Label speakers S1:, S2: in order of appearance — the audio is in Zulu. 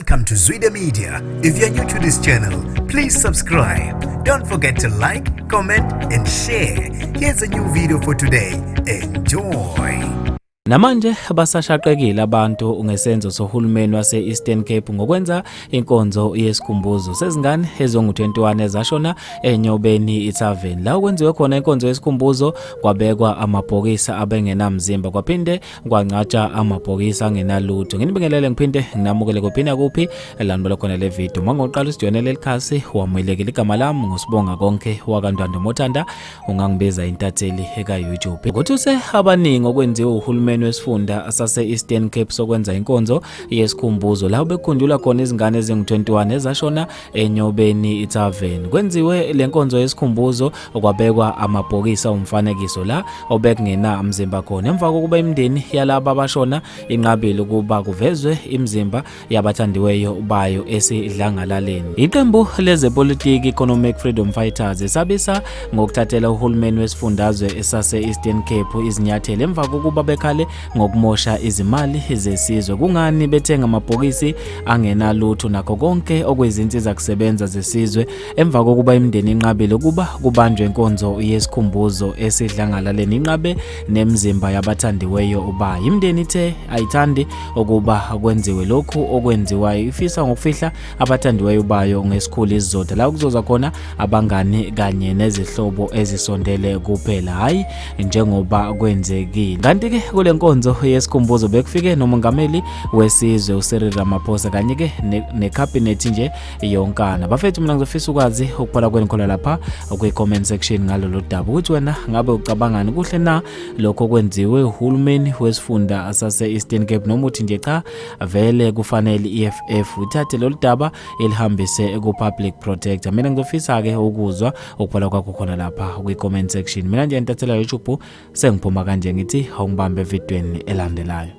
S1: Welcome to Zwida Media. If you're new to this channel, please subscribe. Don't forget to like, comment, and share. Here's a new video for today. Enjoy.
S2: Namanje basashaqekile abantu ngesenzo sohulumeni wase-Eastern Cape ngokwenza inkonzo yesikhumbuzo sezingane ezingu-21 ezashona eNyobeni iTavern. La kwenziwe khona inkonzo yesikhumbuzo kwabekwa amabhokisi abengenamzimba kwaphinde kwangcatsha amabhokisi angenalutho. Nginibingelele ngiphinde nginamukele kuphi nakuphi la nibona khona le video. Uma ngoqala usijoyine leli khasi wamukelekile. Igama lami nguSibonga Konke wakaNtwando Mothanda, ungangibiza intatheli eka-YouTube. Kuthuse abaningi okwenziwe uhulumeni wesifunda sase-Eastern Cape sokwenza inkonzo yesikhumbuzo la bekukhunjulwa khona izingane ezingu-21 ezashona eNyobeni iTavern. Kwenziwe le nkonzo yesikhumbuzo kwabekwa amabhokisi awumfanekiso la obekungena mzimba khona emva kokuba imindeni yalaba abashona inqabile ukuba kuvezwe imizimba yabathandiweyo bayo esidlangalaleni. Iqembu lezepolitiki Economic Freedom Fighters esabisa ngokuthathela uhulumeni wesifundazwe sase-Eastern Cape izinyathelo emva kokuba bekhale ngokumosha izimali zesizwe. Kungani bethenga amabhokisi angenalutho nakho konke okuyizinsiza kusebenza zesizwe emva kokuba imindeni inqabile ukuba kubanjwe inkonzo yesikhumbuzo esidlangalaleni inqabe nemizimba yabathandiweyo bayo. Imindeni ithe ayithandi ukuba kwenziwe lokhu okwenziwayo, ifisa ngokufihla abathandiweyo bayo ngesikhulu isizotha la kuzoza khona abangani kanye nezihlobo ezisondele kuphela, hhayi njengoba kwenzekile. Kanti-ke kule nkonzo yesikhumbuzo bekufike nomongameli wesizwe uCyril Ramaphosa kanye-ke nekhabhinethi nje yonkana. Bafethu, mina ngizofisa ukwazi ukubhala kwenu khona lapha kwi-comment section ngalolu daba ukuthi wena ngabe ucabangani, kuhle na lokho okwenziwe uhulumeni wesifunda sase-Eastern Cape, noma uthi nje cha, vele kufanele i-EFF ithathe lolu daba ilihambise ku-public protector. Mina ngizofisa-ke ukuzwa ukubhala kwakho khona lapha kwi-comment section. Mina nje intathela YouTube sengiphuma kanje, ngithi awungibambe evidweni elandelayo.